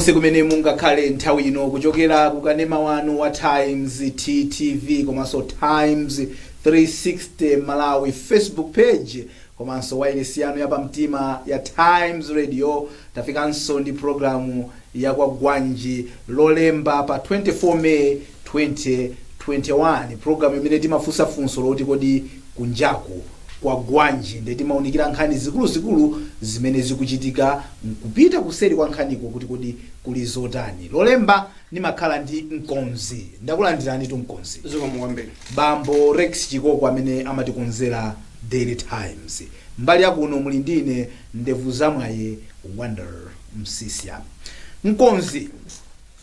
Konse kumene mungakhale nthawi ino, kuchokera kukanema wanu wa Times TTV komanso Times 360 Malawi Facebook page komanso wailesi yanu yapamtima ya Times Radio, tafikanso ndi programu ya Kwagwanji, Lolemba pa 24 May 2021, programu imene timafunsa funso loti, "Kodi kunjaku kwagwanji?" Ndi timaunikira nkhani zikuluzikulu zimene zikuchitika, nkupita kuseri kwa nkhaniko kuti kodi kuli zotani. Lolemba ndimakhala ndi mkonzi. Ndakulandirani tu, mkonzi. Zikomo kwambiri. Bambo Rex Chikoko amene amatikonzera Daily Times. Mbali yakuno muli ndine, ndevu zamwaye, Wonder Msisya. Mkonzi,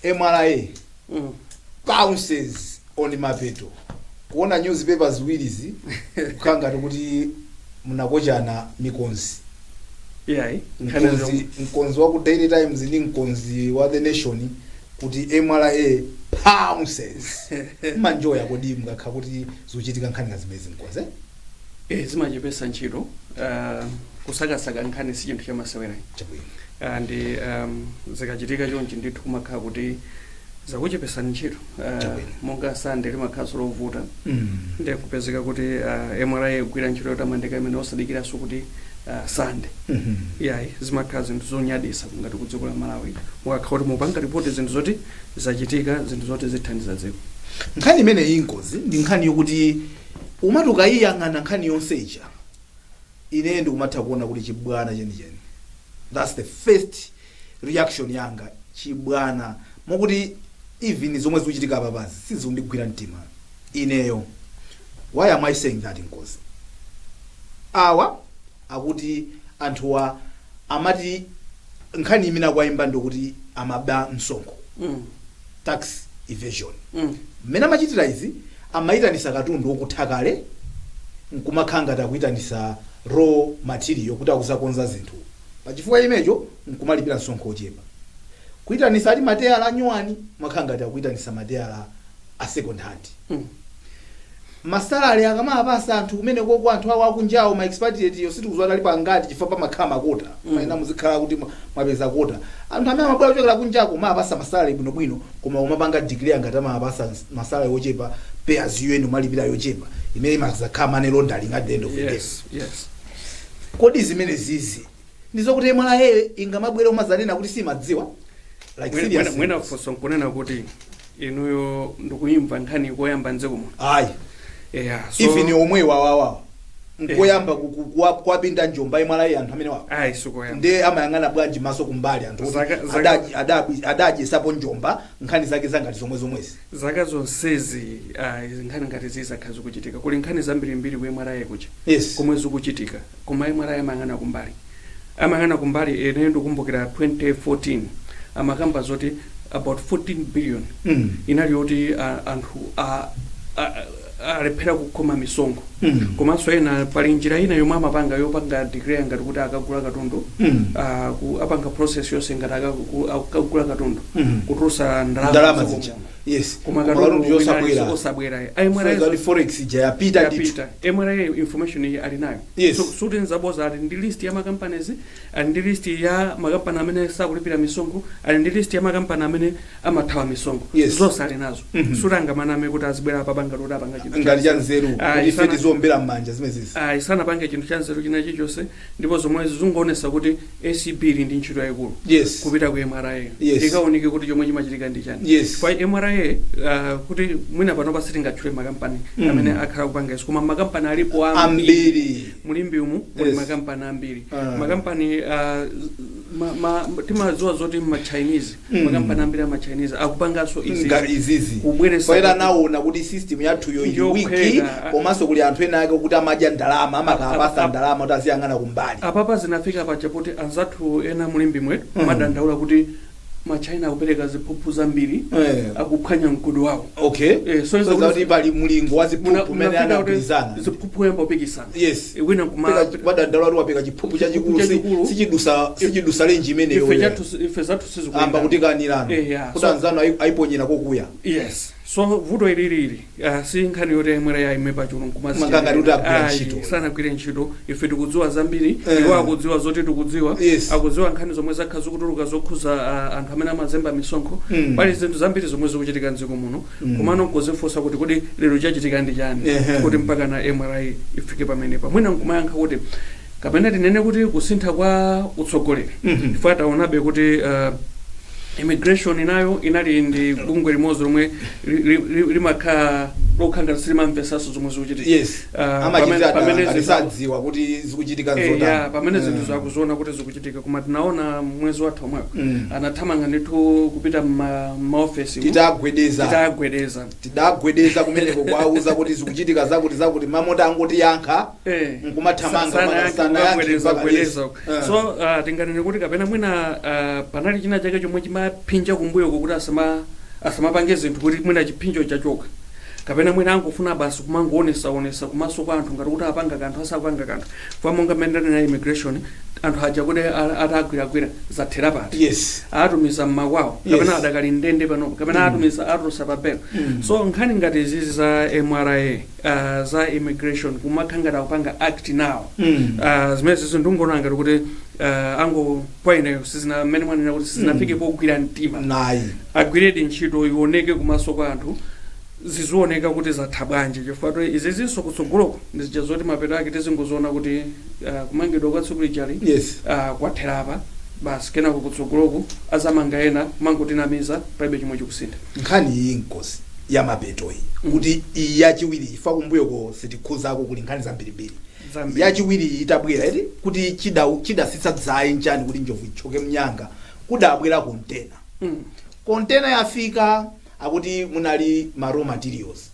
MRA pounces on mapeto. Kuona newspaper ziwirizi, kukhala ngati kuti munakochana mikonzi. Iyayi. Mkonzi wa ku Daily Times ndi mkonzi wa The Nation kuti MRA pounces. Mmanjoya kodi mukakhala kuti zikuchitika nkhani ngazimezi, mkonzi? Zimachepesa ntchito. Kusakasaka nkhani si chinthu chamasewera. Ndi zikachitika chonchi ndithu kumakhala kuti zakuchepesani ntchito. Monga Sande limakhalanso lovuta, ndiye kupezeka kuti MRA igwira ntchito yotamandika imene osadikiranso kuti Sande. Iyayi, zimakhala zinthu zonyadisa ngati ku dziko la Malawi mukakhala kuti mupanga ripoti zinthu zoti zachitika, zinthu zoti zithandiza dziko. Nkhani imeneyi, mkonzi, ndi nkhani yokuti umati ukayiyang'ana nkhani yonse ija, ine ndikumatha kuona kuti chibwana chenicheni. That's the first reaction yanga, chibwana, mokuti even zomwe zikuchitika apapazi sizikundigwira mtima ineyo. Why am I saying that, mkonzi? Awa akuti anthuwa amati nkhani imene akuwayimba ndikuti amaba msonkho, tax evasion. Mmene amachitira izi, amayitanisa katundu wokutha kale, nkumakhala ngati akuyitanisa raw material kuti akuzakonza zinthu. Pachifukwa chimenecho nkumalipira msonkho ochepa. Kuyitanisa ati mateyala anyuwani, makhala ngati akuyitanisa mateyala a second hand. Ma salary akamapasa anthu kumene koko, anthu awo akunjawo, ma expatriate yo, sitikudziwa alipo angati, chifukwa pamakhala ma quota. Maina muzikhala kuti mwapeza quota. Anthu amene amabwera kuchokera kunjako umapasa ma salary bwinobwino, koma umapanga declare ngati amapasa ma salary ochepa, pay as you earn, umalipira yochepa imene imazakhala money laundering at the end of the day. Kodi zimene zizi ndizokuti MRA ingamabwere umazanena kuti simadziwa? Like, seriously? Mwina funso nkunena kuti inuyo ndikuyimva nkhani koyamba mdziko muno? Ayi. Yeah, so Even omwe wawawawa nkoyamba kuwapinda njomba MRA anthu amene wawa? Ayi, sikoyamba. Ndiye amayang'ana bwanji maso kumbali anthu kuti adadyesapo njomba nkhani zake zangati zomwe zomwezi? Zaka zonsezi izi nkhani ngati zizakhala zikuchitika. Kuli nkhani zambirimbiri ku MRA kuja komwe zikuchitika, koma MRA amayang'ana kumbali, amayang'ana kumbali. Ine ndikumbukira 2014 amakamba zoti about 14 billion inali yoti anthu alephera kukhoma misonkho. Komanso ena pali njira ina yomwe amapanga yopanga declare ngati kuti akagula katundu, apanga process yonse ngati akagula katundu, kutulusa ndalama ndalama zija zikomo. Koma Koma katundu katundu yosabwera. osabwera. MRA forex ija yapita ndithu. Yapita. MRA information iyi ali nayo. So suti nzaboza. Ali ndi list ya makampanies, ali ndi list ya makampani amene sakulipira misonkho, ali ndi list ya makampani amene amathawa misonkho. Zonse ali nazo. Suti angamaname kuti azibwera apa panga kuti apanga chinthu ngati cha nzeru kuti ife tizombera m'manja zimenezi. Sanapange chinthu cha nzeru china chilichonse, ndipo zomwe zikuonesa kuti ACB ili ndi ntchito yayikulu kupita ku MRA ikaoneke kuti chomwe chimachitika ndi chani. Kwa MRA, kuti mwina panopa sitingatchule makampani amene akhala kupanga izi, koma makampani alipo ambiri. Ambiri. Mulimbi umu muli makampani ambiri. Makampani timadziwa zoti ma Chinese, makampani ambiri ama Chinese akupanganso izi. Ngati izizi. Kubweresa Poyera naona kuti system yathuyo ili weak. Ndiyophweka. Komanso kuli anthu ena ake kuti amadya ndalama, amakapasa ndalama kuti aziyang'ana kumbali. Apapa zinafika paja poti anzathu ena mulimbi mwetu madandaula kuti ma China akupereka ziphuphu zambiri, akuphwanya mgodi wawo. So so kuti pali mulingo wa ziphuphu umene Munafika kuti anagwirizana. Ziphuphu yamba kupikisana. Wina kuma Wadandaula kuti wapeka chiphuphu chachikulu, Chachikulu. sichidusa range imeneyo. Ife chathu, ife zathu Amba sizikuyenda. kutikanirana Yeah. kuti anzanu ayiponyera kokuya. Yes. So vuto ililili si nkhani yoti MRA yaime pachulu. Mangangati kuti agwira ntchito. Sanagwire ntchito. Ife tikudziwa zambiri. Eh. Iwo akudziwa zoti tikudziwa. Yes. Akudziwa nkhani zomwe zakha zikutuluka zokhuza anthu amene amazemba misonkho. Pali zinthu zambiri zomwe zikuchitika mdziko muno. Komano nkuzifunsa kuti kodi lero chachitika ndi chani kuti mpaka na MRA ifike pamenepa? Mwina nkumayankha kuti kapena tinene kuti kusintha kwa utsogoleri, chifukwa taonabe kuti immigration inayo inali ndi bungwe limodzi lomwe limakhala lokhala ngati silimamvesanso zomwe zikuchitika. Amachitira pamene ngati sadziwa kuti zikuchitika nzotani. Pamene zinthu zakuziona kuti zikuchitika, koma tinaona mwezi watha omwewo anathamanga ndithu kupita m'maofesi. Titagwedeza. Titagwedeza. Tidagwedeza kumeneko kwauza kuti zikuchitika zakuti zakuti, mamoti angotiyankha nkumathamanga. Sanayankhe. Sanayankhe. Kukagwedeza mpaka gwedeza. yes. So tinganene kuti kapena mwina panali china chake chomwe chimaphinja kumbuyoko kuti asamapange zinthu, kuti mwina chiphinjo chachoka, kapena mwina angofuna basi kumangoonesa-onesa kumaso kwa anthu ngati kuti apanga kanthu, asapanga kanthu. Kwa monga mmene ndanena, immigration, anthu aja kuti atagwiragwira zathera pati? Atumiza mmakwawo kapena adakali ndende panopo, kapena atumiza, atulusa pa bail? So nkhani ngati izizi za MRA, za immigration, kumakhala ngati akupanga act now. Zimene zizo ndingoona ngati kuti ango kwa ineyo sizina mmene mwanena kuti sizinafike pogwira mtima. Nayi. Agwiredi ntchito, ioneke kumaso kwa anthu, zizioneka kuti zatha bwanji, chifukwa to izizinso kutsogoloko ndizija zoti mapeto ake tizingoziona kuti kumangidwa kwa tsiku lijali kwatherapa basi, kenako kutsogoloku azamanga ena kumangotinamiza, palibe chomwe chikusintha. Nkhani iyi, nkosi ya mapeto iyi, kuti iyi yachiwiri ifa kumbuyoko sitikhuzako, kuli nkhani zambirimbiri. Zambiri. Yachiwiri iyi itabwera iti kuti chidasitsa dzayi nchani kuti njovu ichoke mnyanga? Kudabwera kontena. Kontena yafika, akuti munali ma raw materials.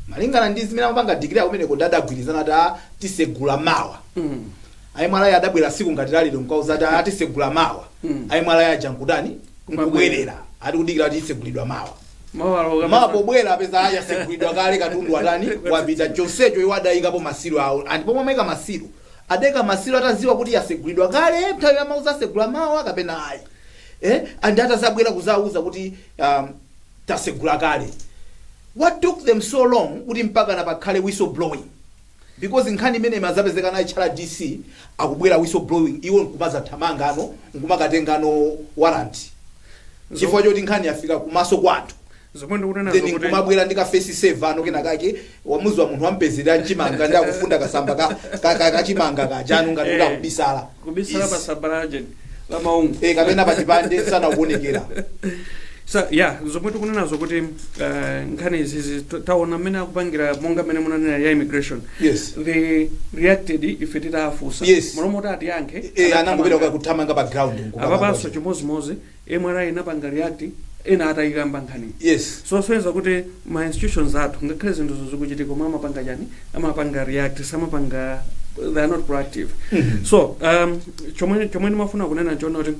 Malingana ndi zimene amapanga declare kumeneko, ndadagwirizana kuti tisegula mawa. A MRA adabwera siku ngati lalero nkauza ati atisegula mawa. A MRA aja nkutani? Nkubwerera, ati kudikira kuti isegulidwa mawa. Mawalo. Mawa pobwera apeza yasegulidwa kale, katundu atani? Wapita. Chonsecho iwo adayikapo ma seal awo, and pomwe amayika ma seal, adayika ma seal ataziwa kuti yasegulidwa kale nthawi yamauza asegula mawa kapena ayi? And atazabwera kuzauza kuti tasegula kale, what took them so long kuti mpaka na pakhale whistleblowing? Because nkhani imene imazapezeka na HRDC akubwera whistleblowing, iwo nkumazathamanga ano nkumakatengano warrant chifukwa choti nkhani yafika kumaso kwathu. Zomwe ndikunena Then zokuti nkumabwera ndi ka face saver ano kena kake, wamuziwa munthu wampezera mchimanga ndi akufunda kasamba kachimanga kachanu ngati kuti akubisala. Kubisala Is- pa samba la agent la maungu. Kapena pachipande sana kuonekera. So yeah, zomwe tikunenazo kuti nkhani izizi taona mmene akupangira, monga mmene munanena ya immigration, they reacted ife titafunsa. Mulomo kuti atiyankhe, Anangopita kuthamanga pa ground apapanso chimozimozi, MRA inapanga react ena atayikamba nkhani. So soyeza kuti ma institutions athu, ngakhale zinthu zikuchitika, koma amapanga chani? Amapanga react, samapanga, they are not proactive. So chomwe ndimafuna kunena nchona kuti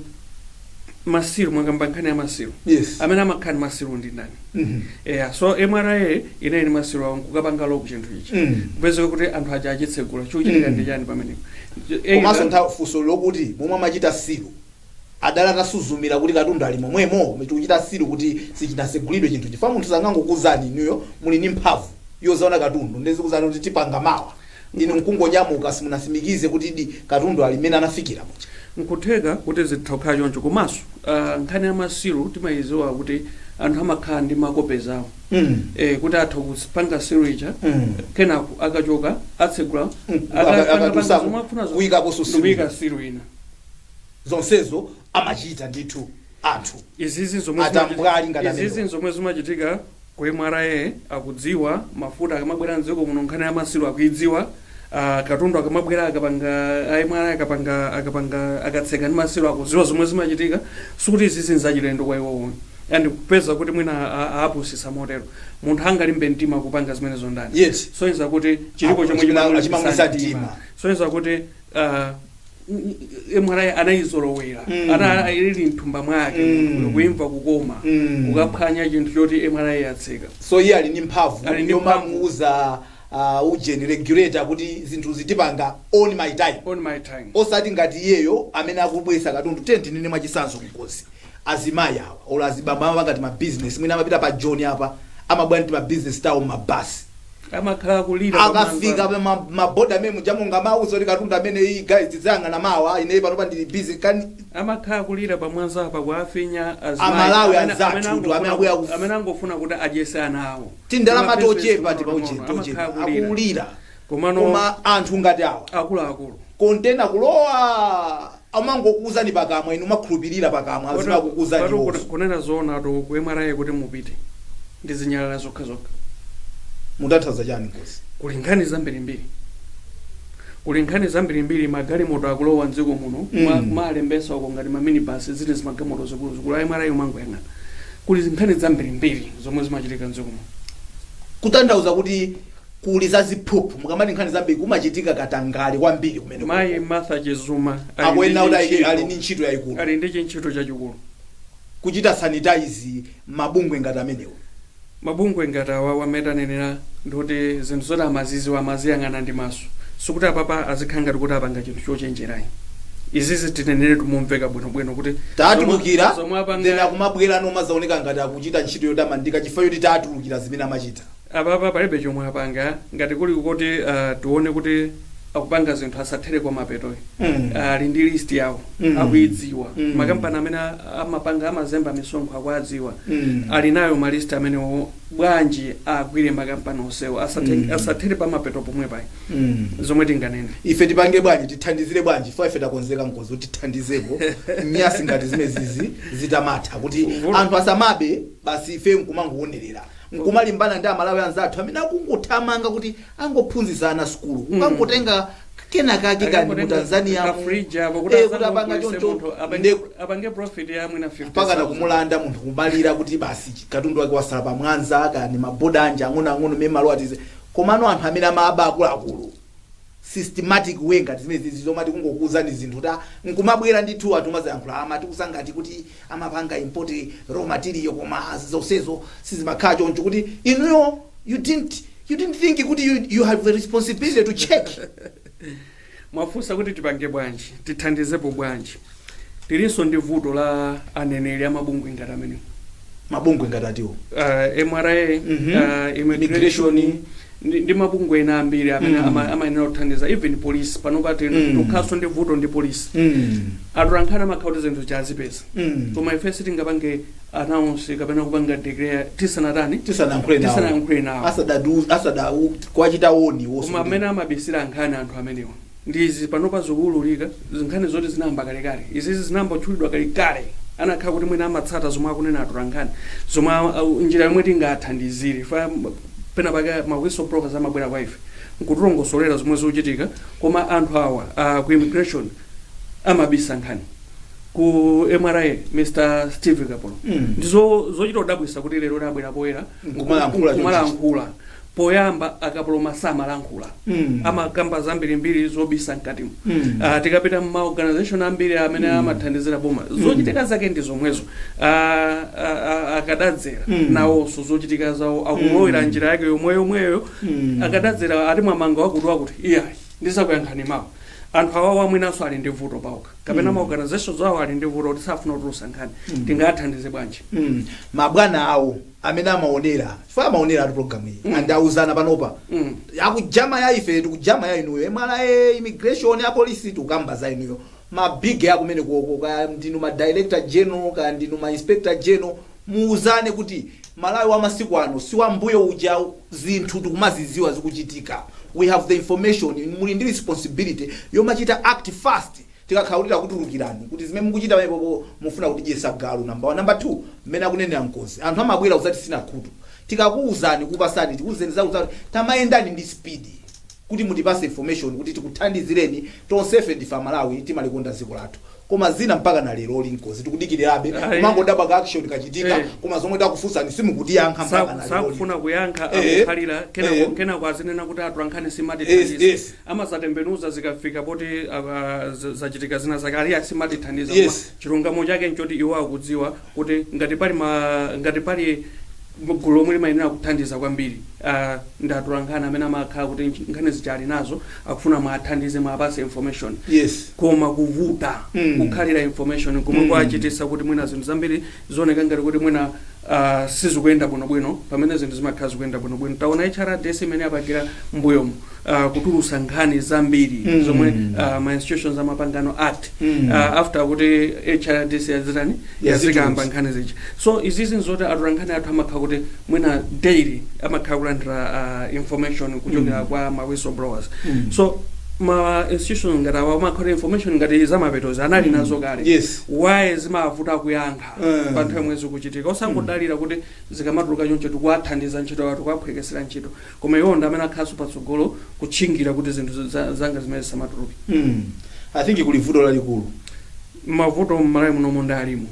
ma seal, mwakamba nkhani ya ma seal, amene amakhala ndi ma seal ndi ndani? Yeah, so MRA inali ndi ma seal awo, nkukapanga lock chinthu ichi, kupezeka kuti anthu aja achitsegula, chikuchitika ndi chani pamenepo? Komanso nthawi funso lokuti momwe amachita seal, adala atasuzumira kuti katundu ali momwemo? Tikuchita seal kuti sichinasegulidwe chinthu, chifukwa munthu sangangokuzani inuyo muli ndi mphamvu yozaona katundu, ndizikuzani kuti tipanga mawa, inu nkungonyamuka simunasimikize kuti di katundu ali mmene anafikira muja. Nkutheka kuti zitha kukhala choncho, komanso nkhani ya ma seal timayiziwa kuti anthu amakhala ndi makope awo, kuti atha kupanga seal ija, kenako akachoka atsegula, Akatusa kuyikaponso seal. Kuyika seal ina. Zonsezo amachita ndithu anthu Izizi zomwe atambwali ngati izizi amenewo. zomwe zimachitika ku MRA akudziwa, mafuta akamabwera mdziko muno nkhani ya ma seal akuidziwa, katundu akamabwera akapanga MRA akapanga akatseka ndi ma seal akudziwa zomwe zimachitika. Sikuti izizi nzachilendo kwa iwowo, and kupeza kuti mwina aapusisa motero, munthu angalimbe mtima kupanga zimenezo ndani? Soyeza kuti chilipo chomwe chimamulisa chimamulisa mtima. mtima. Soyeza kuti MRA anayizolowera, ana ili mthumba mwake, kuimva kukoma, kukaphwanya chinthu choti MRA yatseka. So iye ali ndi mphamvu Ali ndi mphamvu. yomamuuza ujeni regulator kuti zinthu zitipanga on my time. On my time. Osati ngati iyeyo amene akubwesa katundu. Tiye tinene mwachisanzo, mkozi azimayi awa olo azibambo amapanga ti ma business, mwina amapita pa John apa. Amabwera ndi ma business tawo, mabasi. Amakhala kulira. Akafika pa maboda amene mujamonga mauzo kuti katundu amene iyi, guys, tidzayang'ana mawa, ine panopa ndili busy kani. Amakhala kulira pamwanza apa kwafinya. Amalawi anzathu amene akuya Amene angofuna kuti adyese ana awo. Tindalama Kuma business tochepa, ting'ono tipauche ting'ono, tochepa. amakhala kulira. Akulira. Komano Koma anthu ngati awa, akuluakulu, kontena kulowa, amangokuuzani pakamwa, inu makhulupirira pakamwa azimakukuuzani. Pato Iwonso. Kunena zoona to, ku MRA kuti mupite ndi zinyalala zokhazokha. Mutanthauza chani, Nkosi? Kuli nkhani zambirimbiri, kuli nkhani zambirimbiri. Magalimoto akulowa mdziko muno, kumalembesa uko ngati maminibus, zili zimagalimoto zikuluzikulu. A MRA umangoyang'ana, kuli nkhani zambirimbiri zomwe zimachitika mdziko muno. Kutanthauza kuti kuli za ziphuphu? Mukamati nkhani zambiri, kumachitika katangale kwambiri kumene? Mayi Martha Chizuma ali Akuyenera ndi kuti ali ndi ntchito yayikulu. Ali ndi chintchito chachikulu. Kuchita sanitize mabungwe ngati amenewo. Mabungwe ngati awa wamene anenera, ndikuti zinthu zoti amaziziwa, amaziyang'ana ndi maso, sikuti apapa azikhala ngati kuti apanga chinthu chochenjerayi. Izizi tinenere tumumveka bwinobwino kuti Tatulukira. zomwe apanga. Then akumabwera nomazaoneka ngati akuchita ntchito yotamandika chifukwa choti tatulukira zimene amachita. Apapa palibe chomwe apanga. Ngati kuli kuti tione kuti akupanga zinthu, asathere kwa mapetoyi. Ali ndi list yawo, akuidziwa. Makampani amene amapanga, amazemba misonkho akuadziwa. Ali nayo ma list amenewo. Bwanji agwire makampani onsewo, asathere pa mapeto pomwe payi? Zomwe tinganene. Ife tipange bwanji? Tithandizire bwanji? Ife takonzeka, Nkozi, kuti tithandizeko nyasi ngati zimezizi zitamatha, kuti anthu asamabe basi, ife nkumangowonerera, nkumalimbana ndi Amalawi anzathu amene akungothamanga kuti angophunzitsa ana sukulu, kukangotenga kena kake kani mu Tanzania Ka fridge apo kuti kuti apanga azamugulitse choncho munthu, apange profit ya mwina 50,000. Mpaka nakumulanda munthu, kumalira kuti basi, katundu wake wasala pamwanza kani maboda anja ang'onoang'ono mmene malo atize. Komano anthu amene amaba akuluakulu, systematic way ngati zimene zizi zomati kungokuuzani zinthu ta nkumabwera ndithu, anthu mazayankhula amati kusangati kuti amapanga import raw material, koma zonsezo sizimakhala choncho, kuti inuyo you didn't think kuti you have a responsibility to check. Mwafunsa kuti tipange bwanji, tithandizepo bwanji. Tilinso ndi vuto la aneneri amabungwe ngati amenewo. Mabungwe ngati atiwo? MRA, Immigration. Immigration ndi mabungwe ena ambiri amene amayenera kuthandiza, even police panopa tikhalanso ndi vuto ndi police. Atolankhani amakhala kuti zinthu chazipeza, koma ife sitingapange announce kapena kupanga declare tisanatani? Tisanayankhule nawo. Tisanayankhule nawo. Asada kwachita woni wonso. Koma amene amabisira nkhani anthu amenewa ndizi panopa zikuwululika, nkhani zoti zinayamba kalekale. Izizi zinayamba kutchulidwa kalekale, anakhala kuti mwina amatsata zomwe akunena atolankhani, zomwe njira yomwe tingathandizire fa pena pake ma whistleblowers amabwera kwa ife nkutilongosolera zomwe zikuchitika. Koma anthu awa ku immigration amabisa nkhani, ku MRA Mr Steve Kapolo, ndizo zochita kudabwisa kuti lero labwera poyera. Nkumalankhula chonchi. Nkumalankhula. Poyamba akapoloma samalankhula, amakamba zambirimbiri zobisa mkatimo. Tikapita mma organization ambiri amene amathandizira boma, zochitika zake ndi zomwezo. Akadadzera nawonso zochitika zawo akulowera njira yake yomweyomweyo. Akadadzera ati mwamanga wakuti wakuti, iyayi, ndizakuyankhani mawu. Anthu awawo amwinanso ali ndi vuto pawokha, kapena ma organizations awo ali ndi vuto kuti safuna kutulutsa nkhani. Tingathandize bwanji? Mabwana awo amene amaonera, chifukwa amaonera ati program iyi, andauzana panopa. Akujama ya ife, tikujama ya inuyo, MRA, immigration, apolisi, tikukamba za inuyo mabige akumene kuoko, kaya ndinu ma director general, kaya ndinu ma inspector general, muuzane kuti Malawi wa masiku ano si wambuyo uja. Zinthu tikumaziziwa zikuchitika, we have the information. Muli ndi responsibility yomachita act fast tikakhala kuti takutulukirani kuti zimene mukuchita pamenepopo mufuna kutidyesa galu, number one. Number two, mmene akunenera Nkozi, anthu amabwera kuzati sina khutu. Tikakuwuzani, kupasani, tikuwuzeni zakuti tamayendani ndi speed kuti mutipase information kuti tikuthandizireni. Tonsefe ndife Amalawi, timalikonda dziko lathu, koma zina mpaka na lero Nkozi tikudikirirabe. Ayi. Kumangodabwa ka action kachitika, koma zomwe takufunsani simukutiyankha mpaka na lero. Sakufuna kuyankha, akukhalira kenako, kenako azinena kuti atolankhani simatithandiza. Amazatembenuza zikafika poti zachitika zina zake, ali asimatithandiza. Koma chilungamo chake nchoti iwo akudziwa kuti ngati pali gulu lomwe limayenera kuthandiza kwambiri, ndi atolankhani amene amakhala kuti nkhani zichali nazo, akufuna mwathandize, mwapase information. Koma kuvuta, kukhalira information komwe kwachitisa kuti mwina zinthu zambiri zioneka ngati kuti mwina Sizikuyenda bwinobwino, pamene zinthu zimakhala zikuyenda bwinobwino. Taona HRDC imene apangira mbuyomu, kutulusa nkhani zambiri zomwe ma institutions amapangano act after kuti HRDC yazitani, yazikamba nkhani zija. So izizi nzoti atola nkhani athu amakhala kuti mwina daily amakhala kulandira information kuchokera kwa ma whistleblowers. So ma institution ngati awa amakhala information ngati zamapetozi anali nazo kale. Why zimavuta kuyankha pa nthawi yomwe zikuchitika, osangodalira kuti zikamatuluka choncho tikuwathandiza ntchito yawo, tikuwaphwekesera ntchito, koma iwo ndi amene akhalanso patsogolo kutchingira kuti zinthu zanga zimene zisamatuluke? I think kuli vuto lalikulu. Mavuto mmalawi munomo ndi alimo.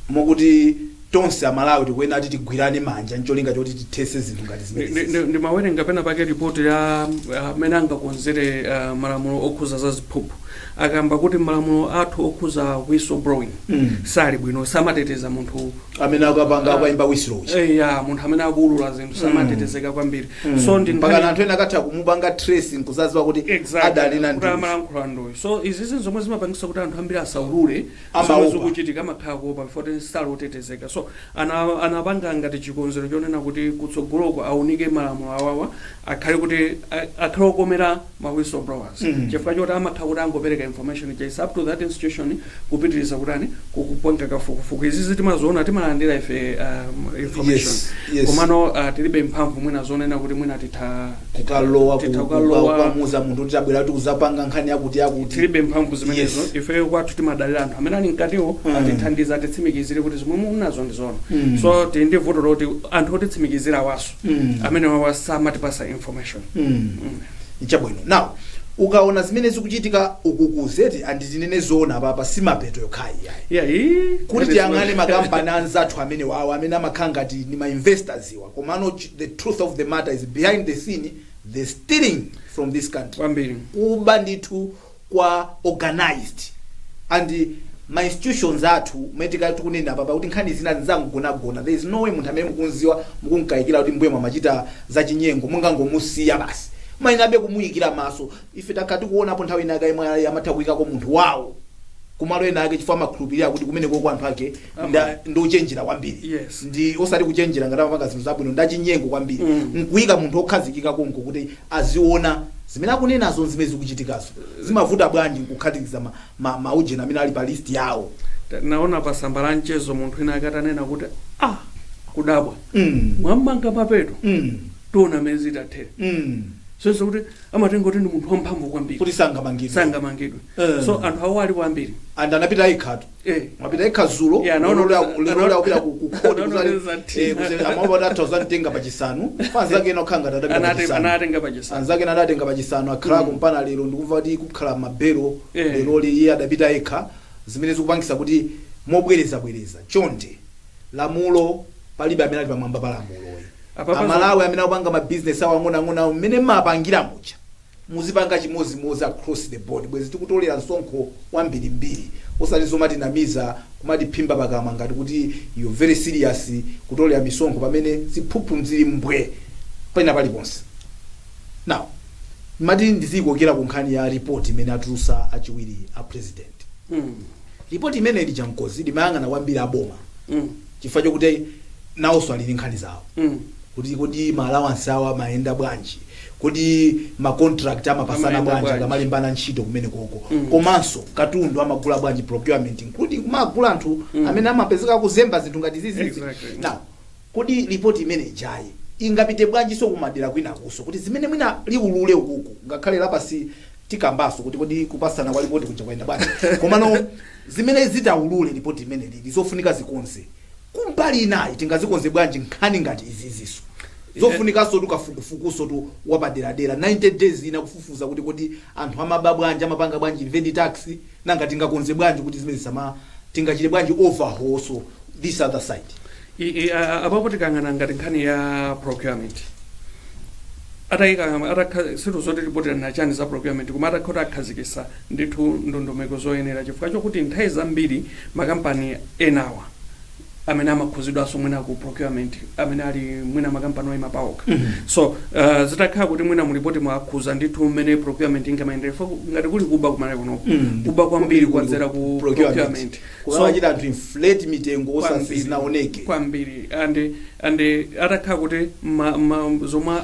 Mokuti tonse Amalawi tikuyenera kuti tigwirane manja ncholinga choti tithese zinthu ngati zimenezi. Ndimawerenga pena pake ripoti ya amene angakonzere malamulo okhuza za ziphuphu, akamba kuti malamulo athu okhuza whistleblowing sali bwino, samateteza munthu amene akapanga, akayimba whistle uja. Ya, munthu amene akuulula zinthu samatetezeka kwambiri. So ndi mpaka anthu ena akatha kumupanga trace nkuzaziwa kuti adalina kuti ndi amalankhula ndoyo. So izizi zomwe zimapangisa kuti anthu ambiri asaulule Amaopa. zomwe zikuchitika, amakhala kuopa before sali otetezeka. So anapanga ngati chikonzero chonena kuti kutsogoloko aunike malamulo awawa, akhale kuti akhale okomera ma whistleblowers, chifukwa choti amakhala kuti angopereka information, it's up to that institution kupitiriza kutani, kukupanga kafukufuku. Izizi timaziona, timalandira ife information, komano tilibe mphamvu mwina zonena kuti mwina titha kukalowa titha kukalowa. Kukamuza munthu kuti abwera kuti kuzapanga nkhani yakuti yakuti. Tilibe mphamvu zimenezo. Ife kwathu timadalira anthu amene ali mkatiwo atithandiza, atitsimikizire kuti zomwe munazo ndi zoona. So tili ndi vuto loti anthu otitsimikizira awaso amene wawa samatipasa information. Chabwino. Now ukaona zimene zikuchitika ukukuzeti, anditinene zoona, papa simapeto yokhayi yayi. Yeah, ii, Kuti tiyang'ane makampani anzathu amene wawo amene amakhala ngati ni ma investors iwa, komano the truth of the matter is, behind the scene the stealing from this country. Kwambiri. Kuba ndithu kwa organized, and ma institutions athu mene tikunena papa kuti nkhani zina zinzangogonagona, there is no way munthu amene mukunziwa, mukunkayikira kuti mbuye mwamachita zachinyengo, mungangomusiya basi, mayinabe kumuyikira maso. Ife takhala tikuonapo nthawi inake imwe amatha kuyikako munthu wawo kumalo ena ake chifukwa amakhulupirira kuti kumeneko kwa anthu ake ndochenjera kwambiri. Ndi osati kuchenjera ngati amapanga zinthu zabwino, ndachinyengo kwambiri. Nkuyika munthu okhazikika konko kuti aziona zimene akunenazo, zimene zikuchitikazo. Zimavuta bwanji nkukhatikiza maujeni amene ali pa list yawo? Naona pa tsamba la mchezo munthu ina akatanena kuti, ah, kudabwa, mwamanga Mapeto, tiona mezi itathere. Sonso kuti amatenga kuti ndi munthu wamphamvu kwambiri kuti sangamangidwe. Sangamangidwe. So anthu awo ali kwambiri. And anapita ikhatu. Mwapita ikha zulo. Yeah, lero akupita ku court. Anaona za Amaopa kuti atha kuzamtenga pachisanu. Anzake ena okhala ngati adapita pachisanu. Anatenga pachisanu. Anzake ena adatenga pachisanu, akhalako mpana lero. Ndikumva kuti kukhala mabelo leroli, iye adapita yekha, zimene zikupangisa kuti mobwerezabwereza, chonde, lamulo, palibe amene ali pamwamba pa lamuloyi. Amalawi amene akupanga mabizinesi awo ang'onoang'ono awo, mmene mmapangira muja, muzipanga chimozimozi across the board, bwezi tikutolera msonkho wambirimbiri, osati zomatinamiza, kumatiphimba pakamwa ngati kuti you're very serious kutolera misonkho pamene ziphuphu zili mbwe pena paliponse. Now mati ndizikokera ku nkhani ya report imene atulusa achiwiri a president. Report imene ili chamkozi limayang'ana kwambiri aboma chifukwa chokuti nawonso ali ndi nkhani zawo, kuti kodi ma allowance awo amayenda bwanji, kodi ma contract amapasana amayenda bwanji, bwanji. Akamalimbana ntchito kumene koko, komanso katundu amagula bwanji, procurement, including kumagula anthu amene amapezeka kuzemba zinthu ngati zizizi. Now kodi ripoti imene ijayi ingapite bwanji so kumadera kwinakuso, kuti zimene mwina liulule ukuku, ngakhale lapasi tikambaso kuti kodi kupasana kwa ripoti kuja kwayenda bwanji, komano zimene zitaulule ripoti imene lili zofunika zikonze kumbali inayi, tingazikonze bwanji nkhani ngati iziziso zofunikanso tukafukufukuso tu wapaderadera, 90 days ina, kufufuza kuti kodi anthu amaba bwanji, amapanga bwanji evade tax, nanga tingakonze bwanji kuti zimene zisama, tingachite bwanji overhaul so this other side? Apapo tikang'ana ngati nkhani ya procurement, atayika atakha situ zoti ripoti nachani za procurement, koma atakha kuti akhazikisa ndithu ndondomeko zoyenera, chifukwa chokuti nthawi zambiri makampani enawa Amene amakhuzidwanso mwina ku procurement, amene ali mwina makampani oyima paokha. So zitakhala kuti mwina mulipoti mwakhuza ndithu mmene procurement ingamayendere, fo ngati kuli kuba kumene kunoko, kuba kwambiri kwadzera ku procurement. Kukamachita anthu inflate mitengo osazinaoneke. Kwambiri. And atakhala kuti zomwe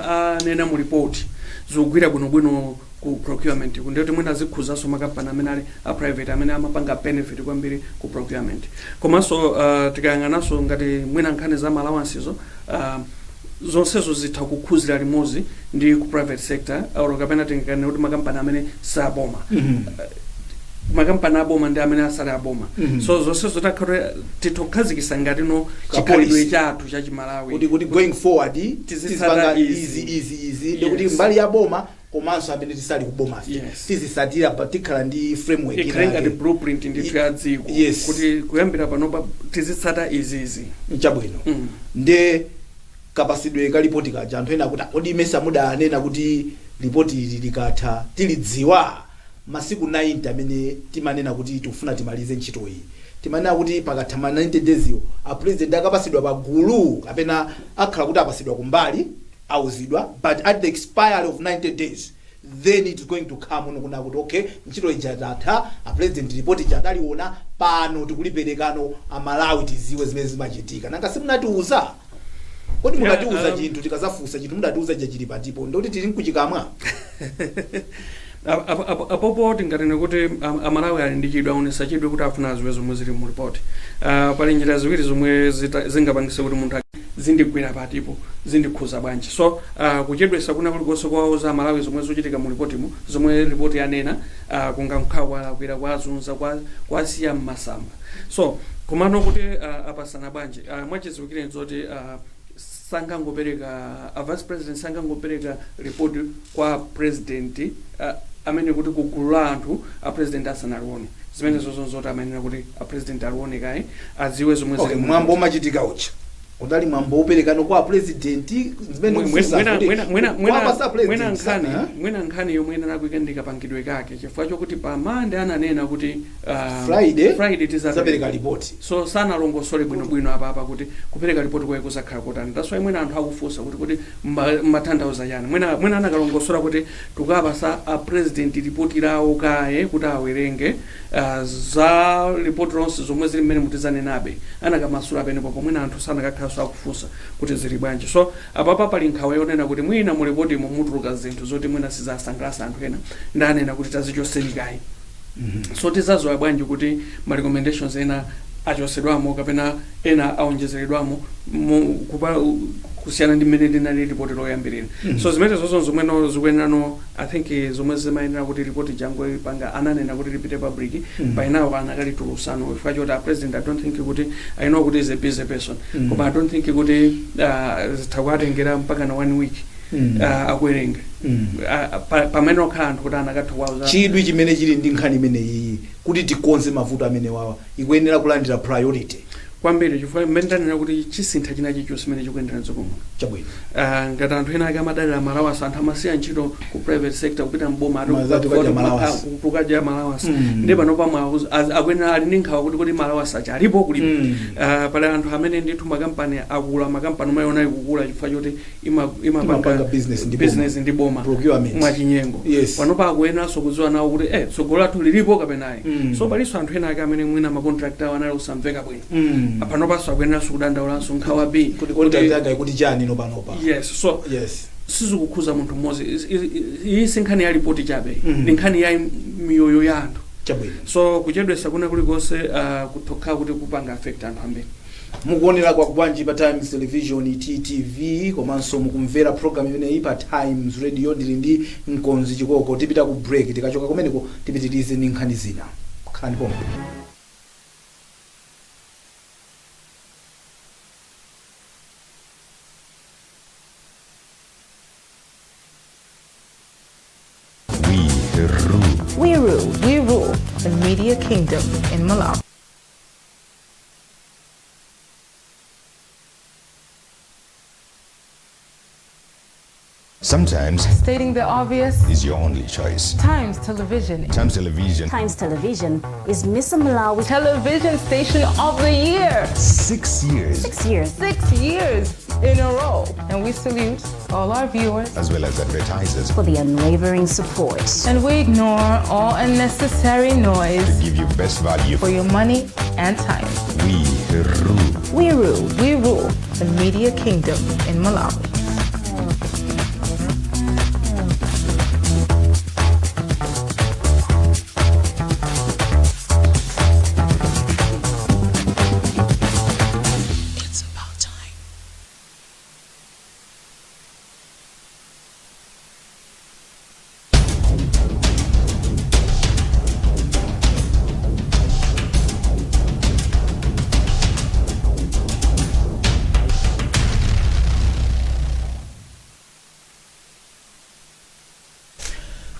anena mu report zikugwira bwinobwino ku procurement, ndiyoti mwina zikhuzanso makampani amene ali a private amene amapanga benefit kwambiri ku procurement. Komanso tikayang'ananso ngati mwina nkhani za allowances, zonsezo zitha kukhuzira limodzi ndi ku private sector, or kapena tingakane kuti makampani amene saboma, makampani aboma ndi amene asali aboma. So zonsezo takhala tithokhazikisa ngati no chikhalidwe chathu cha Chimalawi kuti going forward tizitsata tizipanga izi. Izi izi izi, ndikuti mbali ya boma komanso amene tisali kuboma tizisatira pa tikhala ndi framework ikhale ngati inake. blueprint ndithu ya dziko kuti kuyambira panopa tizitsata izizi. Chabwino. Nde kapasidwe ka ripoti kaja, anthu ena akuti, "Kodi mesa mudanena kuti ripoti ili likatha tilidziwa?" Masiku 90 amene timanena kuti tikufuna timalize ntchito iyi, timanena kuti pakatha ma 90 days yo, a president akapasidwa pa gulu kapena akhala kuti apasidwa kumbali, auzidwa, but at the expiry of 90 days then it's going to come uno kuna kuti, "Okay, ntchito ija tatha, a president report ija adaliona, pano tikuliperekano Amalawi tiziwe zimene zimachitika. Nanga simunatiuza?" Kodi mukatiuza chinthu, tikazafunsa chinthu mudatiuza ija chili patipo, ndoti tili nkuchikamwa? Apopo tingatene kuti Amalawi ali ndi chidwi, aonesa chidwi kuti afuna aziwe zomwe zili mu report. Pali njira ziwiri zomwe zingapangise kuti munthu zindigwira patipo, zindikhuza bwanji. So kuchedwesa kuna kulikonse kwauza Amalawi zomwe zikuchitika mu ripotimo, zomwe ripoti yanena, kungankhala kwalakwira, kwazunza, kwasiya mmasamba. So komano kuti apasana bwanji, mwachidziwikire zoti sangangopereka, a vice president sangangopereka report kwa president amene kuti kugulu la anthu a president asanalione. Zimene zozo zoti amayenera kuti a president alione kaye, adziwe zomwe zili mu Mwambo umachitika ucha udali mwambo woperekano kwa president zimene kufunsa kuti kwapasa mwina president nkhani eh? Mwina nkhani yomwe inalakwika ndi kapangidwe kake, chifukwa chokuti pamande ananena kuti Friday Friday tizapereka tizapereka ripoti. So sanalongosole bwinobwino apapa kuti kupereka ripoti kwaye kuzakhala kotani. That's why mwina anthu akufunsa kuti mmatanthauza chani. Mwina anakalongosola kuti tukapasa a president ripoti lawo kaye kuti awerenge, za ripoti lonse zomwe zili mmene mutizanenabe, anakamasula penepo pomwe anthu sanakakhalanso akufunsa kuti zili bwanji. So apapa pali nkhawa yonena kuti mwina mu ripotimo mutuluka zinthu zoti mwina sizasangalatsa anthu ena, ndanena kuti tazichoseni kaye. So tizazowa bwanji kuti ma recommendations ena achosedwamo kapena ena aonjezeredwamo kusiyana ndi mmene linali ripoti loyambirira? So zimene zozo zomweno zikuyenerano, I think zomwe zimayenera kuti ripoti jango ipanga ananena kuti lipite public, by now anakalitulutsano, chifukwa choti a president, I don't think kuti, I know kuti is a busy person, koma I don't think kuti zitha kuatengera mpaka na one week akuwerenga. Pamene okhala anthu kuti anakatha kuwauza. Chidwi chimene chili ndi nkhani imeneyi kuti tikonze mavuto amene wawa ikuyenera kulandira priority. Kwambiri, chifukwa mmene ndanena kuti chisintha china chilichonse chimene chikuyendera mdziko muno. Chabwino. Ngati anthu ena ake amadalira ma allowance, anthu amasiya ntchito ku private sector kupita mboma ati Mazati kukadya ma allowance. Kukadya ma allowance. Ndi pano pamwe akuyenera ali ndi nkhawa kuti ma allowance aja alipo kulibe. Pali anthu amene ndithu makampani akula, makampani umayiona ikukula chifukwa choti imapanga imapanga business ndi boma. Business ndi boma. Procurement. Mwachinyengo. Panopa akuyeneranso kudziwa nawo kuti tsogolo lathu lilipo kapenayi. So palinso anthu ena ake amene mwina ma contract awo anali osamveka bwino. Panopanso akuyeneranso kudandaulanso nkhawa b Kuti contract yanga ikuti chani no panopa? Yes, so sizikukhuza munthu mmodzi. Iyi si nkhani ya ripoti chabe, ndi nkhani ya miyoyo ya anthu. Chabwino. So kuchedwesa kuna kulikonse kutokha kuti kupanga affect anthu ambiri. Mukuonera kwa bwanji pa Times Television, TTV, komanso mukumvera program imeneyi pa Times Radio. Ndili ndi Mkonzi Chikoko. Tipita ku break, tikachoka kumeneko tipitirize ndi nkhani zina. Khalani pomwe. We rule. We rule. We rule the media kingdom in Malawi. Sometimes Stating the obvious, is your only choice. Times Television. Times Television. Times Television is Miss Malawi Television Station of the Year. 6 years. 6 years. 6 years in a row. And we salute all our viewers. As well as advertisers. For the unwavering support. And we ignore all unnecessary noise to give you best value for your money and time. We rule. We rule. We rule the media kingdom in Malawi. It's about time.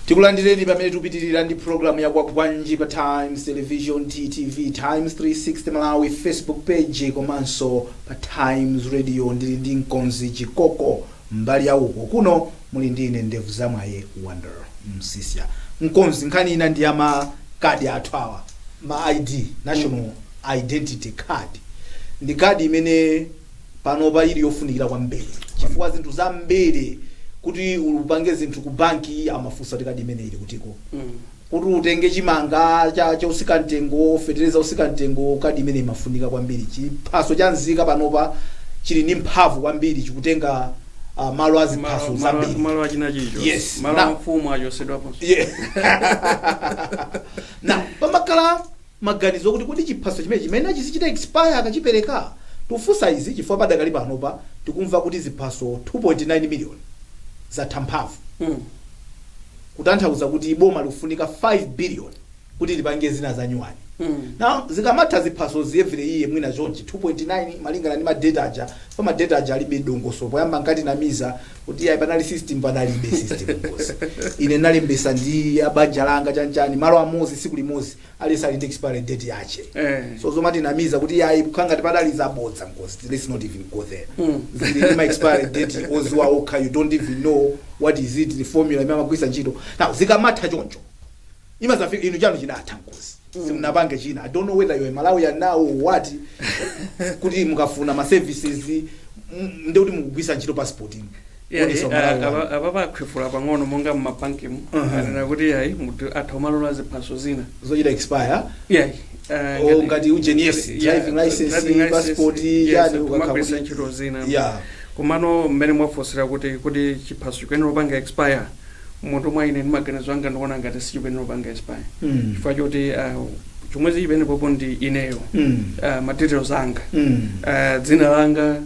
Tikulandireni pamene tikupitirira ndi programu ya Kwagwanji pa Times Television, TTV, Times 360 Malawi Facebook page komanso pa Times Radio. Ndili ndi mkonzi Chikoko mbali ya uko, kuno muli ndi ine ndevu zamwaye Wonder Msisya. Mkonzi, nkhani ina ndi ya kadi athu awa, ma ID, national identity card. Ndi kadi imene panopa ili yofunikira kwambiri chifukwa zinthu zambiri, kuti upange zinthu ku banki amafunsa kuti kadi imene ili kutiko, kuti utenge chimanga cha chosika mtengo, fetereza osika mtengo, kadi imene imafunika kwambiri. Chiphaso cha nzika panopa chili ndi mphamvu kwambiri, chikutenga malo a ziphaso zambiri. Malo achina chicho. Yes. Malo Now- a mfumu achosedwapo. Yeah. Now pamakhala maganizo kuti kuti chiphaso chimene chimene achizichita expire akachipereka. Tufunsa izi chifukwa padakali panopa tikumva kuti ziphaso 2.9 million zatha mphamvu, kutanthauza kuti boma likufunika 5 billion kuti lipange zina za nyuwani. Now zikamatha ziphasozi every year, mwina chonchi 2.9 malingana ndi ma data aja, pa ma data aja alibe dongoso. Poyamba nkati namiza kuti ayi, panali system, panalibe system ngozi. Ine nalembesa ndi abanja langa chanchani malo amozi siku limodzi, aliyense ali ndi expiry date yache. So zomati namiza kuti ayi, kukhanga padali zabodza ngozi, let's not even go there. Zili ndi ma expiry date oziwa okha, you don't even know what is it, the formula imene amagwisa ntchito. Now zikamatha choncho, imazafika inu chanu chinatha ngozi, simunapange china. I don't know whether you're a Malawian now or what, kuti mukafuna ma services ndi kuti mukugwisa ntchito passport inu. Yeah, Onesa Malawi wanu. Apa pakhwefula pang'ono monga mmabankimu anena kuti ayi, munthu atha umalola ziphaso zina zochita expire. Yeah. Oh, ngati ujeni, yes, driving license, passport, yani ukakha kumagwisa kuti- ntchito zina. Komano mmene mwafunsira kuti chiphaso chikuyenera kupanga expire, munthu mwa ine ndi maganizo anga ndikuona ngati sichikuyenera kupanga expire, chifukwa choti chomwe chimene popo ndi ineyo, ma details anga, dzina langa,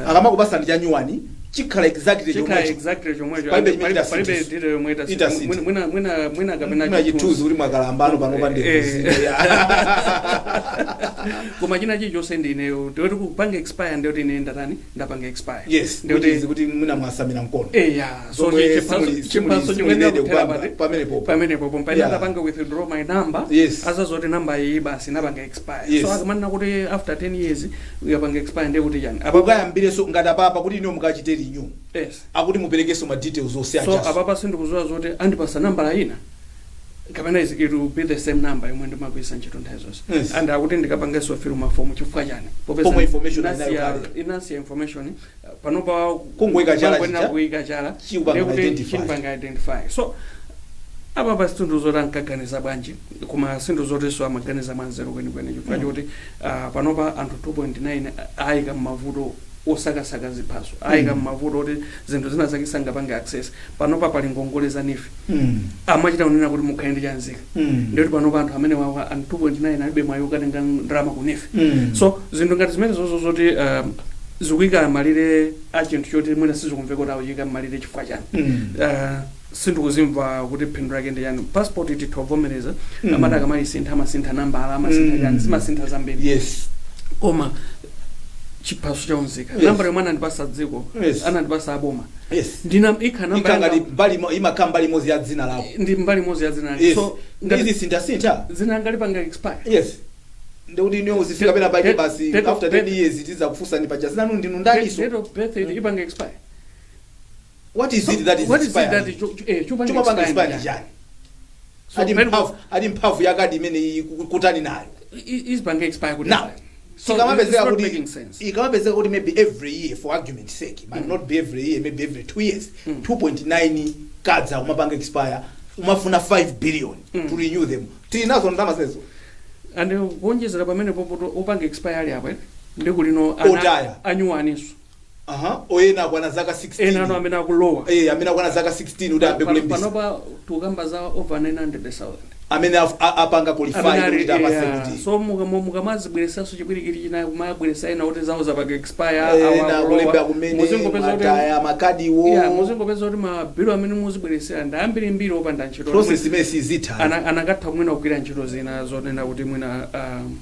akamakupasani cha nyuwani chikhala exactly chikhala chomwecho. Exactly chomwecho. Palibe chimene Palibe chitasintha. detail yomwe Itasintha. Mwina kapena mwina chithunzi kuti mwakalambano panopa. Koma china chilichonse ndi ineyo, ndiyoti kupanga expire ndiyoti ine ndatani, ndapanga expire. Yes, ndiyoti which is kuti mwina mwasamira mkono. Eya, so Zomwe chiphaso simuli chikuyenera ready kuthera kupanga pati pamenepopo. Pamenepopo mpaine ndapanga withdraw my number, azazoti number iyi basi napanga expire. So akamanena kuti after 10 years yapanga expire, ndiye kuti chani? Ukayambireso ngati apapa kuti iniyo mukachite renew, akuti muperekenso ma details onse So ajaso. apapa sindikudziwa zoti andipasa nambala ina kapena it will be the same number yomwe ndimagwiritsa ntchito nthawi zonse. And akuti ndikapangenso fill mafomu, chifukwa chani? Popeza Pomwe information inayo kale. Inasiya information panopa. Kungoyika chala kungoyenera chija, kuyika chala chikupanga ndekuti identify. Chindipanga identify. So apa pa sinthu zoti ankaganiza bwanji, koma sinthu zotinso amaganiza mwanzeru kwenikweni, chifukwa choti panopa anthu 2.9 ayika mmavuto osakasaka ziphaso, ayika mmavuto oti zinthu zina zake sangapange access. Panopa pali ngongole za NEEF, amachita kunena kuti mukhale ndi chanzika. Ndiyoti panopa anthu amene wawa anthu 2.9 alibe mwayi okatenga ndalama ku NEEF. So zinthu ngati zimene zozo zoti zikuyika malire a chinthu choti mwina sizikumveka kuti akuyika malire chifukwa chani. Sindikuzimva kuti phindu lake ndi chani. Passport titha kuvomereza, amati akamayisintha amasintha nambala, amasintha chani, zimasintha zambiri. Koma chiphaso chaunzika, nambala yomwe anandipasa dziko, anandipasa aboma, ndina ikha namba ikha ngati yanga. mbali imakhala mbali imodzi ya dzina lako. Ndi mbali imodzi ya dzina langa. So ngati Izi sinthasintha, dzina langa lipanga expire, yes, ndikuti iniyo uzifika pena pake basi, date of after 10 birth. years tizakufunsani paja zinanu ndinu ndaniso. Date of birth ipanga expire. What is it that is What is it that expiring? chopanga Chomapanga expire expire ndi ndi chani? chani? So Ati mphamvu, ati mphamvu yakadi imene iyi kutani nayo? Izipanga expire kuti Now, so it's ikamapezeka not kuti making sense. Ikamapezeka kuti maybe every year, for argument sake, might not be every year, maybe every 2 years, 2.9 cards umapanga expire, umafuna 5 billion to renew them. Tili nazo ndalama zezo? And kuonjezera pamene popo, upanga expire ali apo, ndi kulino Otaya. anyuwaniso. Aha, oyena akwana zaka 16. Ena ano amene akulowa. Eh, amene akwana zaka 16 kuti ambe kulembisa. Panopa tikukamba za over 900,000 amene apanga qualify amene ali kuti apase kuti so mukamazibweresanso chipwirikiti china, kumabweresa ena kuti zawo zapanga expire, ena awa kulemba akulowa. kumene Muzingopeza kuti mataya makadiwo. Yeah, muzingopeza kuti mabilu amene muzibweresera ndi ambirimbiri opanda ntchito. Process imene sizitha. Anakatha mwina kugwira ntchito zina zonena kuti mwina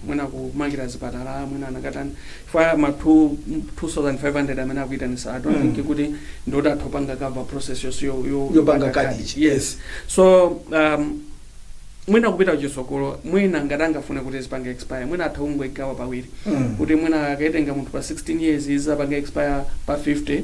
mwina kumangira zipatala, mwina anakatani fa ma 2500 amene akuitanisa, I don't think kuti ndoti atha kupanga cover process yonse Yopanga kadi ichi. Yes, so mwina kupita kuchitsogolo, mwina ngati angafune kuti zipange expire, mwina atha kungoigawa pawiri, kuti mwina akaitenga munthu pa 16 years, izapange expire pa 50,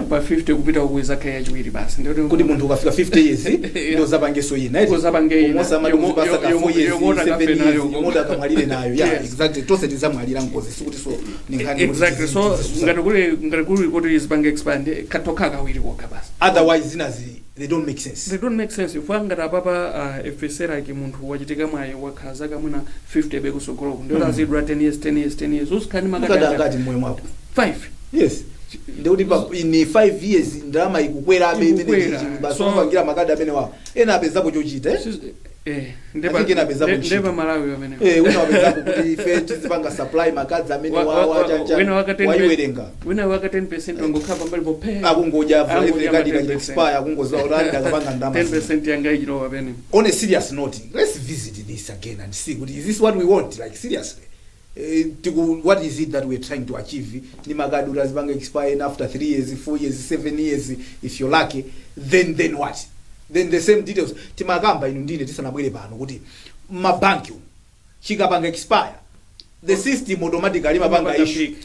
pa 50 kupita uku izakhala yachiwiri basi. Ndikuti Kuti munthu ukafika 50 years ndo zapangeso ina, eti? Uzapange ina. Umosa amati kuzipasa ka 4 years, yomwe 7 utakafe years, nayo. yomwe utakamwalire nayo, yeah. Yes. Exactly, tonse tizamwalira, nkozi, sikuti so ni nkhani kuti Exactly, so ngati kuli kuti zipange expire ndi katokha kawiri kokha basi. Otherwise zinazi, they don't make sense. They don't make sense. If ngati apapa ifeseraki munthu wachitika mwayi, wakhala zaka mwina 50 bekusogoloko, ndiyo azidwa 10 years, 10 years, 10 years, usikhani Mukada makadi angati mmoyo mwako? 5. Yes, ndikuti pa in 5 years ndalama ikukwerabe imene Ikukwera. chichi basi. So upangira makadi amene wawo, ena apezapo chochita, eh? I think ena apezapo ntchito. Ndeba Malawi pamene. Eh, wina wapezapo kuti ife tizipanga supply makadi amene wawa chancha. Wina waka 10 Wayiwerenga. Wina waka 10% wangokhala pambali pophe. Akungodya every Akungodya card ma ikachi 10%. expire, akungoziwa kuti ali ndakapanga ndalama zina. 10% yanga ichilowa pene. On a serious note, let's visit this again and see kuti is this what we want? Like, seriously, what is it that we're trying to achieve ni makadi kuti azipanga expire after 3 years, 4 years, 7 years if you're lucky? Then what? Then the same details timakamba inu ndine tisanabwere pano kuti mabanki umu chikapanga expire, the system automatically imapanga issue. Pick,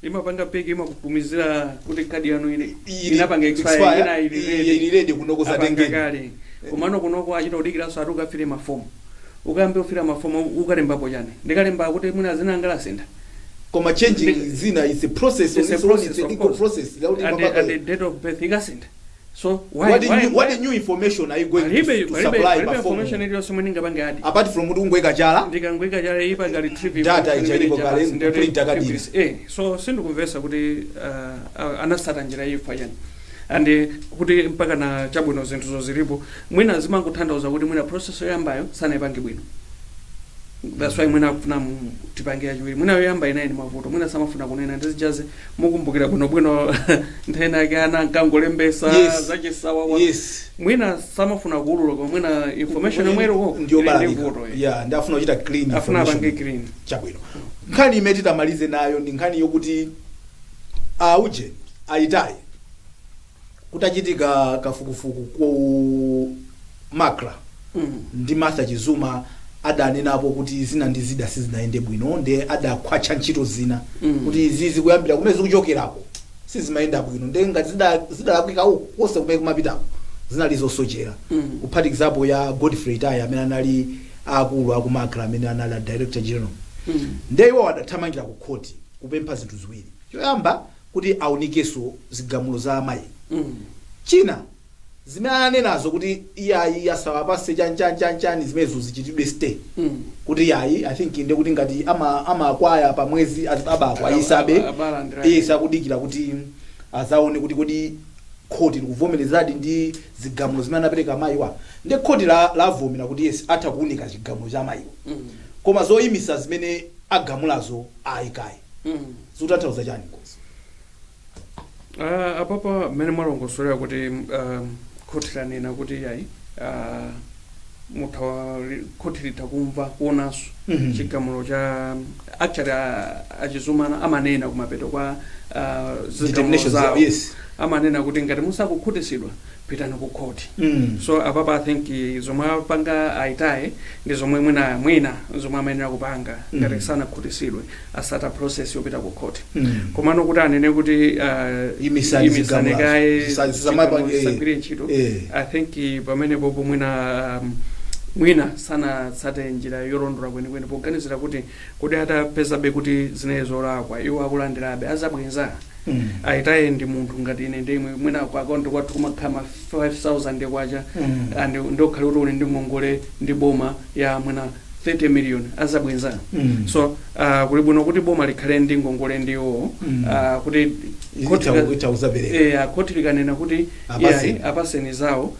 imapanga pick, imakutumizira kuti kadi yanu ine Ili inapanga expire, ina ili ready. Ili ready kunoko. Apanga Zatengeni. kale. Komano kunoko achita kudikiranso ati ukafire mafomu, ukambe ufira mafomu, ukalembapo chani? Ndikalemba kuti mwina zina angalasintha. Koma changing zina is a process on It's a its own. process, It's a of legal course. process. That And the date of birth ikasintha, so why What, why new, what new information are you going Palibe to palibe supply palibe pa form? information iliyonse mwene ingapange add. Apart from kuti ungoyika chala. Ndikangoika chala, ipanga retrieve Data information ichalipo imene kale, basi, ndiyo printer kadini. So sindikumvesa kuti anasata njira ifa yani and kuti mpaka na chabwino zinthu zilipo, mwina zimangotanthauza kuti mwina process yoyambayo sanayipange bwino. That's why mwina akufuna tipange yachiwiri. Mwina yoyamba inayi ndi mavuto, mwina samafuna kunena ndizijazi. Mukumbukira bwinobwino nthena yake ana ankangolembesa zachisawawa. Mwina samafuna kuulula, koma mwina information yomwe iliko Ndiyo ili ndi balalika. vuto. Yeah, ndafuna kuchita clean Afuna information. apange clean. Chabwino, nkhani imene titamalize nayo ndi nkhani yokuti auje ayitayi kutachitika kafukufuku ku MACRA ndi Martha Chizuma, adanenapo kuti zina ndi zida sizinayende bwino, ndi adakhwacha ntchito zina kuti izizi kuyambira kumene zikuchokerako sizimayenda bwino, ndi ngati zidalakwika uku konse kumene kumapitako zinali zosochera, kuphatikizapo ya Godfrey Itaye amene anali akulu aku MACRA, amene anali a director general. Ndiye iwo adathamangira ku khoti kupempha zinthu ziwiri: choyamba, kuti aunikenso zigamulo za amayi; china, zimene ananenazo kuti iyayi, asawapase chanchan zimenezo zichitidwe stay, kuti yayi, I think inde kuti ngati amakwaya pa mwezi abakwayisabe. Abalandira. Iye sakudikira kuti azaone kuti kodi khoti likuvomerezadi ndi zigamulo zimene anapereka amayiwa. Ndi khoti lavomera kuti yes, atha kuunika chigamulo cha amayiwa, koma zoyimisa zimene agamulazo ayikayi. Zikutanthauza chani, Nkosi? Apapa mmene mwalongosolera kuti khoti lanena kuti yayi, Mutha khoti litha kumva kuonanso chigamulo cha, actually achizumana amanena kumapeto kwa zigamulo Determinations zawo, amanena kuti ngati musakukhutisidwa, pitani ku khoti. So apapa I think zomwe apanga aitaye ndi zomwe mwina mwina zomwe amayenera kupanga ngati sanakhutisidwe, asata process yopita ku khoti. Komano kuti anene kuti Imisani imisani zigamulo. kaye zigamulo zisagwire ntchito, I think pamenepopo mwina mwina sanatsate njira yolondola kwenikweni, poganizira kuti kuti atapezabe kuti zinezo zolakwa, iwo akulandirabe, azabwenza? Aitaye ndi munthu ngati ine ndimwe. Mwina ku akaunti kwathu kumakhala 5000 kwacha and ndokhale kuti uli ndi ngongole ndi boma ya mwina 30 million, azabwenza? So kuli bwino kuti boma likhale ndi ngongole ndiwo kuti khoti Itauzapereka. Khoti likanena kuti Apaseni. iyayi, apaseni zawo,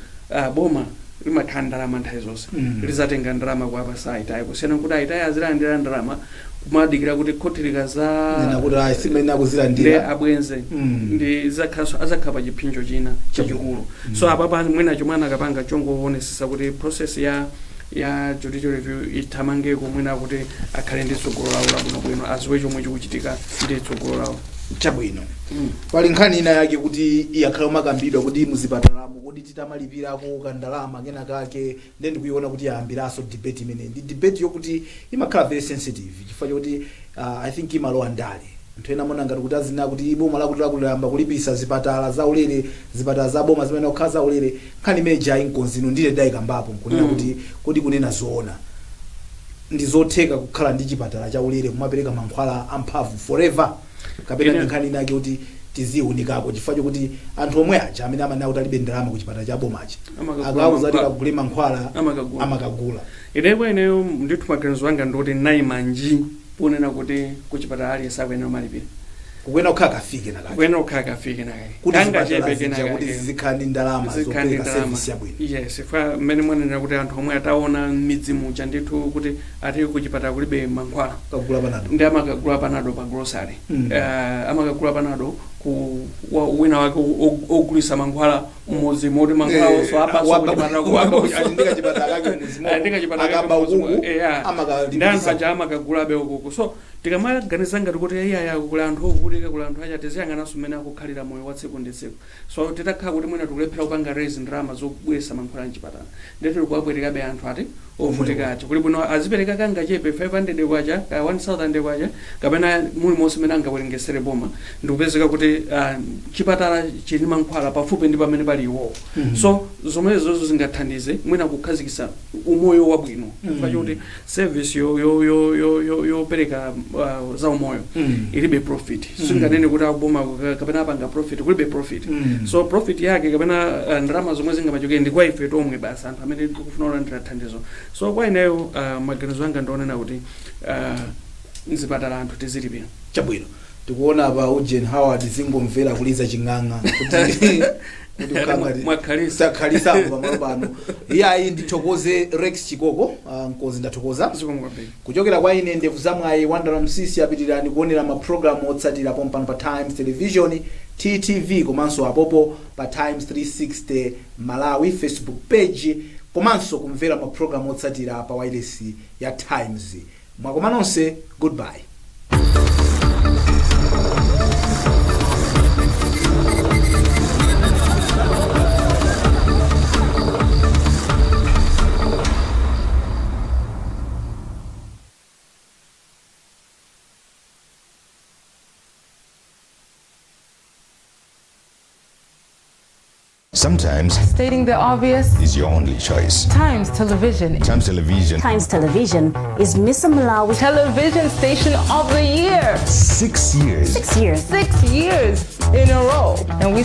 boma limakhala ndalama nthawi zonse, lizatenga ndalama kwa apasa aitaye, kusiyana kuti aitaye azilandira ndalama kumadikira kuti khoti likaza Nena kuti ayi, simene ndi akuzilandira. Abwenze. Ndi zakhaso azakhala pa chipsinjo china chachikulu. So apapa mwina chomwe anakapanga chongoonesesa kuti process ya judicial review ithamangeko, mwina kuti akhale ndi tsogolo lawo labwinobwino, aziwe chomwe chikuchitika ndi tsogolo lawo. Chabwino. Pali nkhani ina yake kuti iyakhala umakambidwa kuti muzipatalamo kuti titamalipirako kandalama kena kake, nde ndikuiona kuti yayambiranso debate imene ndi debate yokuti imakhala very sensitive, chifukwa chokuti I think imalowa ndale. Anthu ena amona ngati kuti azina kuti boma lakuti lakulayamba kulipisa zipatala zaulere, zipatala za boma zimene kukhala zaulere. Nkhani imene jayi mkonzino ndile dayikambapo nkunena kuti kodi kunena zoona ndi zotheka kukhala ndi chipatala chaulere kumapereka mankhwala amphamvu forever, kapena ndi nkhani inake kuti tiziwunikako, chifukwa chokuti anthu omwe aja amene amanena kuti alibe ndalama ku chipatala cha bomachi Amakagula akauza ati mankhwala. kagule mankhwala, Amakagula. Amakagula. Inepo ineyo ndithu maganizo anga ndikuti naima nji ponena kuti kuchipatala aliyense akuyenera kumalipira. Kukuyenera kukhala kafike nakake. Kuyenera kukhala kafike nakake. Kuti Kanga zipatala chepe zija kuti kenakake. zizikhala ndi ndalama Zizikhala ndi zopereka ndalama. service yabwino. Yes, fa mmene mwanenera kuti anthu omwe ataona m'midzi muja ndithu kuti ati kuchipatala kulibe mankhwala, kagula panado. Ndi amakagula panado pa grocery, amakagula panado ku wina wake ogulisa mankhwala mmodzi moti mankhwala onso abaso kuchipatala. Andika chipatala kake muzimo. Andika chipatala kake Akaba mmodzi ukuku, ndi amakalipirisa. anthu aja amakagulabe ukuku. So tikamaganiza ngati kuti iyaya kuli anthu ovutika, kuli anthu aja, tiziyang'ananso mmene akukhalira moyo wa tsiku ndi tsiku. So titakhala kuti mwina tikulephera kupanga raise ndalama zobweresa mankhwala mchipatala, ndiye tili kuwapwetekabe anthu ati ovutika aja. Kuli bwino azipereka kangachepe, 500 kwacha ka 1000 kwacha, kapena mulimonse mmene angawerengesere boma, ndikupezeka kuti chipatala chili mankhwala pafupi ndi pamene pali iwowo. So zomwezozo zingathandize mwina kukhazikitsa umoyo wabwino, chifukwa chokuti service yopereka za umoyo ilibe profit. Singanene kuti akuboma kapena apanga profit, kulibe profit. So profit yake kapena ndalama zomwe zingamachokere ndi kwa ife tomwe basi, anthu amene tikufuna kulandira thandizo. So kwa ineyo maganizo anga ndionena kuti mzipatala anthu tizilipira. Chabwino, tikuona pa Ujen Howard zingomvera kuliza ching'ang'a kuti Mwakhalisa. Takhalisapo pamalo pano. Iyayi, ndithokoze Rex Chikoko, mkozi, ndathokoza. Zikomo kwambiri. Kuchokera kwa ine ndevu zamwayi Wandala Msisi, apitirani kuonera mapulogalamu otsatira pompano pa Times Television, TTV, komanso apopo pa Times 360 Malawi Facebook page, komanso kumvera mapulogalamu otsatira pa wireless ya Times. Mwakoma nonse, goodbye. Sometimes Stating the obvious, is your only choice. Times Television. Times Television. Times Television is Miss Malawi Television Station of the Year. 6 years. 6 years. 6 years in a row. And we